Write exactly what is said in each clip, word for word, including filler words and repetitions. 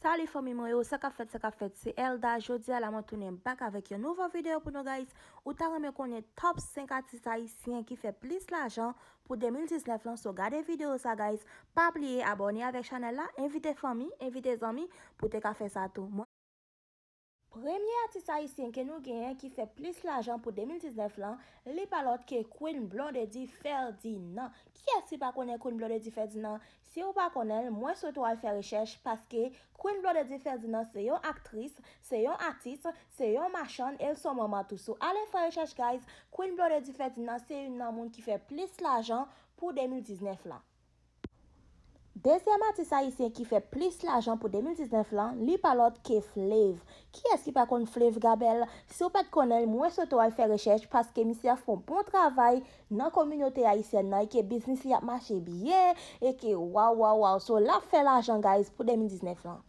Salut fanmi mwen yo, sa k ap fèt, sa k ap fèt, se Elda. Jodi a la mwen tounen back avèk yon nouvo videyo pou nou guys. Ou ta renmen konnen top senk atis ayisyen ki fè plis lajan pou de mil diznèf lan, so gade videyo sa guys. Pa bliye abòne avèk chanèl la, envite fanmi, envite zanmi pou te ka fè sa tou. Premye atis ayisyen ke nou genyen ki fè plis lajan pou de mil diznèf lan, li pa lòt ke Queen Blondedy Ferdinand. Kiyès ki pa konnen Queen Blondedy Ferdinand? Si ou pa konnen l, mwen swete w al fè rechèch, paske Queen Blondedy Ferdinand se yon aktris, se yon atis, se yon machann, e l se yon manman tou. So, ale fè rechèch guys, Queen Blondedy Ferdinand se youn nan moun ki fè plis lajan pou de mil diznèf lan. Dezyèm atis ayisyen ki fè plis lajan pou de mil diznèf lan, li pa lòt ke Flave. Kiyès ki pa konn Flave Gabel? Si w pa t konnen l, mwen swete w al fè rechèch, paske misye ap fè yon bon travay nan kominote ayisyèn nan, e ke biznis li ap mache byen, e ke waw, waw, waw. So, l ap fè lajan guys pou de mil diznèf lan.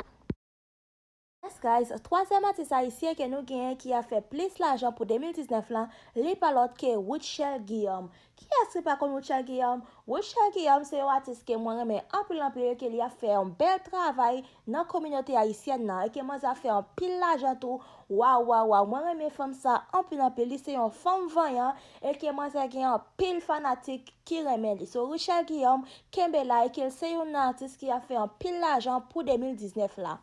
Yes guys, twazyèm atis ayisyen ke nou genyen ki ap fè plis lajan pou de mil diznèf lan, li pa lòt ke Rutshelle Guillaume. Kiyès ki pa konn Rutshelle Guillaume? Rutshelle Guillaume se yon atis ke mwen renmen anpil anpil, e ke li ap fè yon bèl travay nan kominote ayisyèn nan, e ke manzè ap fè anpil lajan tou. Waw, waw, waw, mwen renmen fanm sa anpil anpil. Li se yon fanm vanyan, e ke manzè gen anpil fanatik ki renmen li. So, Rutshelle Guillaume, kenbe la, e ke l se youn nan atis ki ap fè anpil lajan pou de mil diznèf la.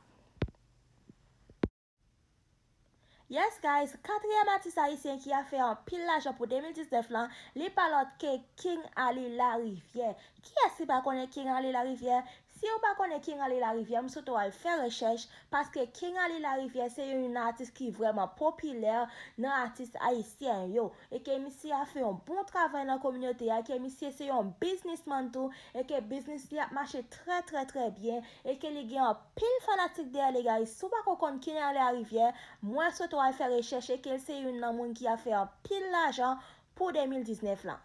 Yes guys, katriyèm atis ayisyen ki ap fè anpil lajan pou de mil diznèf lan, li pa lòt ke King Ali Larivière. Kiyès ki pa konnen King Ali Larivière? Si ou pa konnen King Ali Larivière, m swete w al fè rechèch, paske King Ali Larivière se youn nan atis ki vrèman popilè nan atis ayisyen yo. E ke misye ap fè yon bon travay nan kominote a, e ke misye se yon biznismann tou, e ke biznis li ap mache trè, trè, trè byen, e ke li gen anpil fanatik dèyè li, guys. Si w pako konn King Ali Larivière, mwen swete w al fè rechèch, e ke l se youn nan moun ki ap fè anpil lajan pou de mil diznèf lan.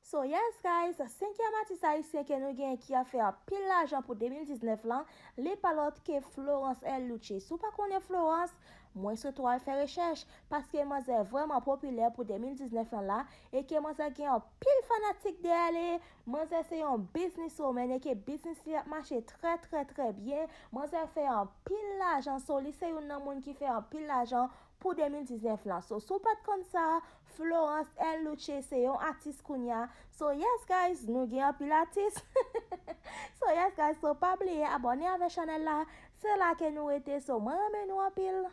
So yes guys, senkyèm atis ayisyen ke nou genyen ki ap fè anpil lajan pou de mil diznèf lan, li pa lòt ke Florence L Louche. Si w pa konnen Florence, mwen swete w al fè rechèch, paske manzè vrèman popilè pou de mil diznèf lan la, e ke manzè gen anpil fanatik dèyè li. Manzè se yon businesswoman, e ke biznis li ap mache trè, trè, trè byen. Manzè fè anpil lajan, so li se youn nan moun ki fè anpil lajan pou de mil diznèf lan. So, si w pa t konn sa, Florence L Louche se yon atis kounye a. So, yes guys, nou gen anpil atis. So, yes guys, so pa bliye abòne avèk chanèl la. Se la ke nou rete, so mwen renmen nou anpil.